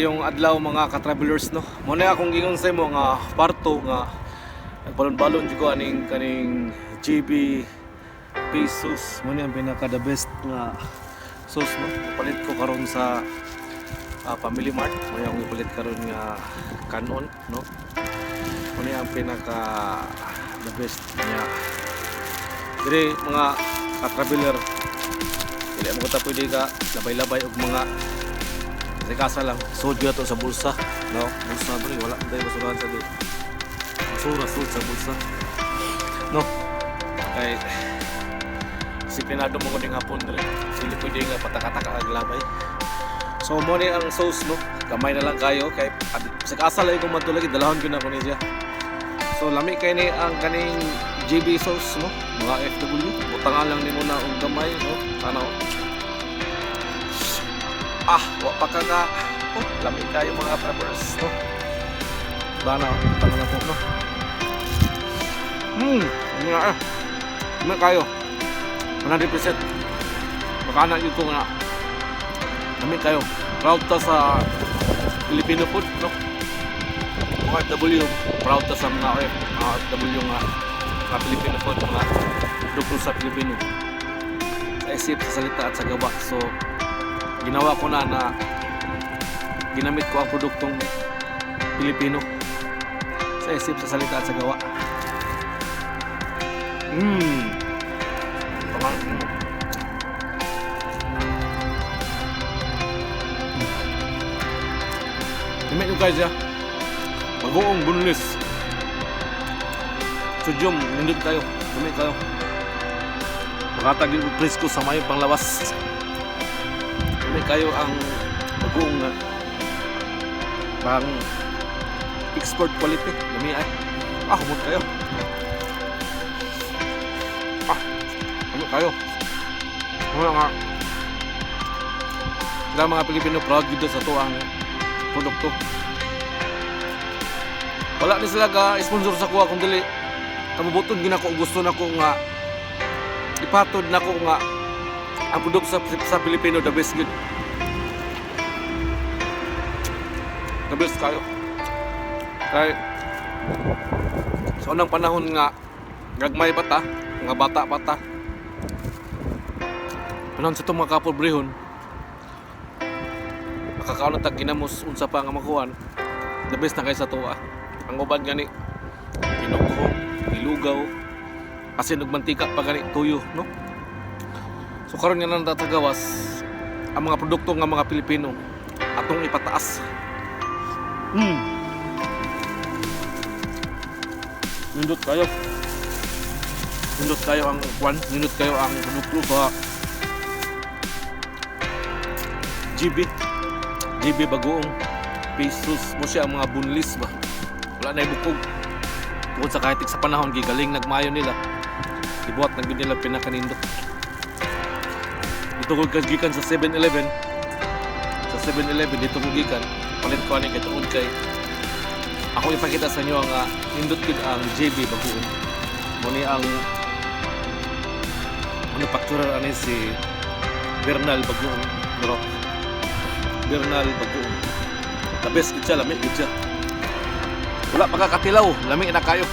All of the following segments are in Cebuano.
Maayong adlaw, mga ka-travelers, no. Mo na akong gingon sa imo nga parto nga nagbalon-balon jud ko aning kaning GB pesos. Mo ni ang pinaka the best nga sauce, no. Palit ko karon sa Family Mart. Mo ni akong ipalit karon nga kanon, no. Mo ni ang pinaka the best niya. Dire, mga ka-traveler, dili mo ta pwede ka labay-labay og mga kasi kasa lang, sud gyud to sa bulsa, no? Bulsa ba wala tayo basurahan sa di. Basura sud sa bulsa. No. Kay disiplinado mo kuning hapon dre. Dili pwede nga pataka-taka ang labay. So mo ni ang sauce, no. Gamay na lang kayo kay sa kasa lang kung madto lagi dalahon gyud na ko ni siya. So lami kay ni ang kaning GB sauce, no, mga FW. Butangan lang nimo na og gamay, no. Ano? Ah, wa pa ka ka. Oh, lami kayo, mga travelers, no. Dana, tangan na po, no. Ano nga ah. Lami kayo. 100%. Makana yun ko nga. Lami kayo. Proud ta sa Filipino food, no. Mga FW, proud ta sa mga FW nga mga Filipino food, mga produkto sa Pilipino. Sa isip, sa salita at sa gawa. So, ginawa ko na na ginamit ko ang produktong Pilipino sa isip, sa salita at sa gawa. Lami nyo guys ya. Bagoong bunlis. Sudyom, nindot kayo. Lami kayo. Makatag yung presko sa mayong panglawas. Lami kayo ang bagoong nga pang export quality. Lami ay. Ah, humot kayo. Ah, humot kayo. Ano nga. Kaya mga Pilipino, proud gid sa to ang produkto. Wala ni sila ka sponsor sa kuha kung dili kamubuton gina ko, gusto na ko nga ipatod na ko nga ang produkto sa Pilipino, the best gud. The best kayo. Kay sa unang panahon nga gagmay pa ta, mga bata pa ta. Panahon sa itong mga kapobrehon, makakaon na tag ginamos, unsa pa nga makuan. The best na kay sa tuwa. Ang uban gani tinughong, ilugaw, asin ug mantika pa gani, tuyo, no? So karon nga nang tatagawas ang mga produkto nga mga Pilipino atong ipataas. Nindot kayo. Nindot kayo ang kwan, nindot kayo ang produkto sa GB. GB bagoong pesos mo siya ang mga bunlis ba. Wala na ibukog. Tungkol sa kahitik sa panahon, gigaling nagmayo nila. Gibuhat na gyud nila pinakanindot. Dito ko gikan sa 7-Eleven. Sa 7-Eleven dito ko gikan. Palit ko ani kay tungod kay ako ipakita sa inyo nga nindot gyud ang JB bagoong. Mo ni ang manufacturer ani si Bernal Bagoong. Pero Bernal Bagoong. The best gid siya, lami gid siya. Wala pa kakatilaw, lami na kayo.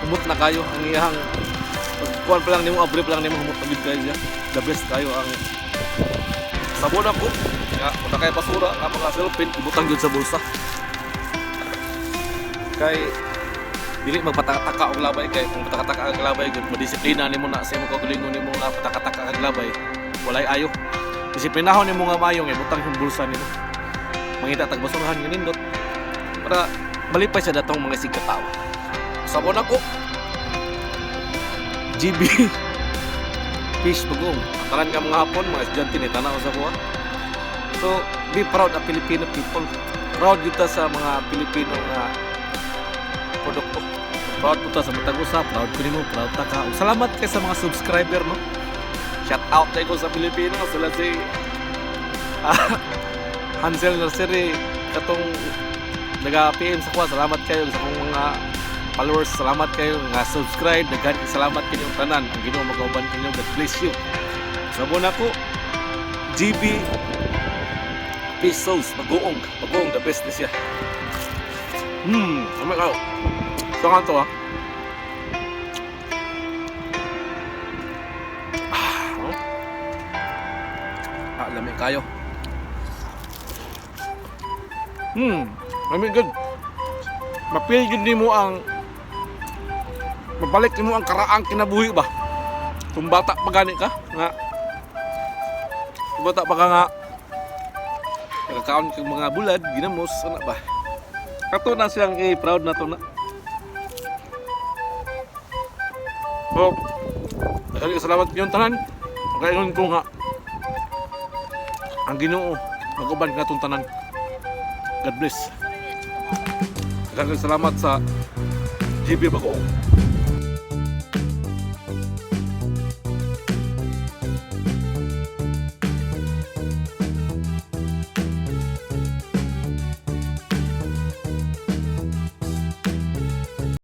Humot na kayo ang iyang pagkuan pa lang nimo, abri pa lang nimo, humot na gid kayo siya. The best kayo ang sabon ako. Ya, wala kay basura nga mga cellphone, ibutang gyud sa bulsa. Kay dili magpatakataka og labay, kay kung patakataka ang labay gud, madisiplina nimo na sa imong kaugalingon nimo nga patakataka ang labay. Walay ayo. Disiplinahon nimo nga mayo nga ibutang yung bulsa nimo. Mangita tag basurahan nga nindot para malipay sa datong mga isig katao. Sabon ako. GB Fish bagoong. Ang tanan nga mga hapon, mga estudyante ni tanaw sa kuha. So, be proud of Filipino people. Proud gyud ta sa mga Pilipino nga produkto. Proud po ta sa matag usa, proud ko nimo, proud ta ka. Ug salamat kay sa mga subscriber, no. Shout out kay ko sa Pilipino, sila si Hansel Nursery katong naga-PM sa kuha. Salamat kayo sa akong mga followers. Salamat kayo nga subscribe. Daghan salamat kinyong tanan. Ang Ginoo magauban kinyo. God bless you. Sabon ako GB Fish sauce, bagoong. Bagoong, the best ni siya. Lami kayo. So nga to ah. Ah, oh. Ah, lami kayo. Lami good. Ma-feel gyud nimo ang mabalik nimo ang karaang kinabuhi ba? Kung bata pa gani ka nga kung bata pa ka nga nakakaon kag mga bulad, ginamos, ana ba? Kato na siyang i-proud na to na. So, dahil salamat yung tanan. Kaya ko nga ang Ginoo mag-uban ka natong tanan. God bless. Daghang salamat sa GB Bagoong.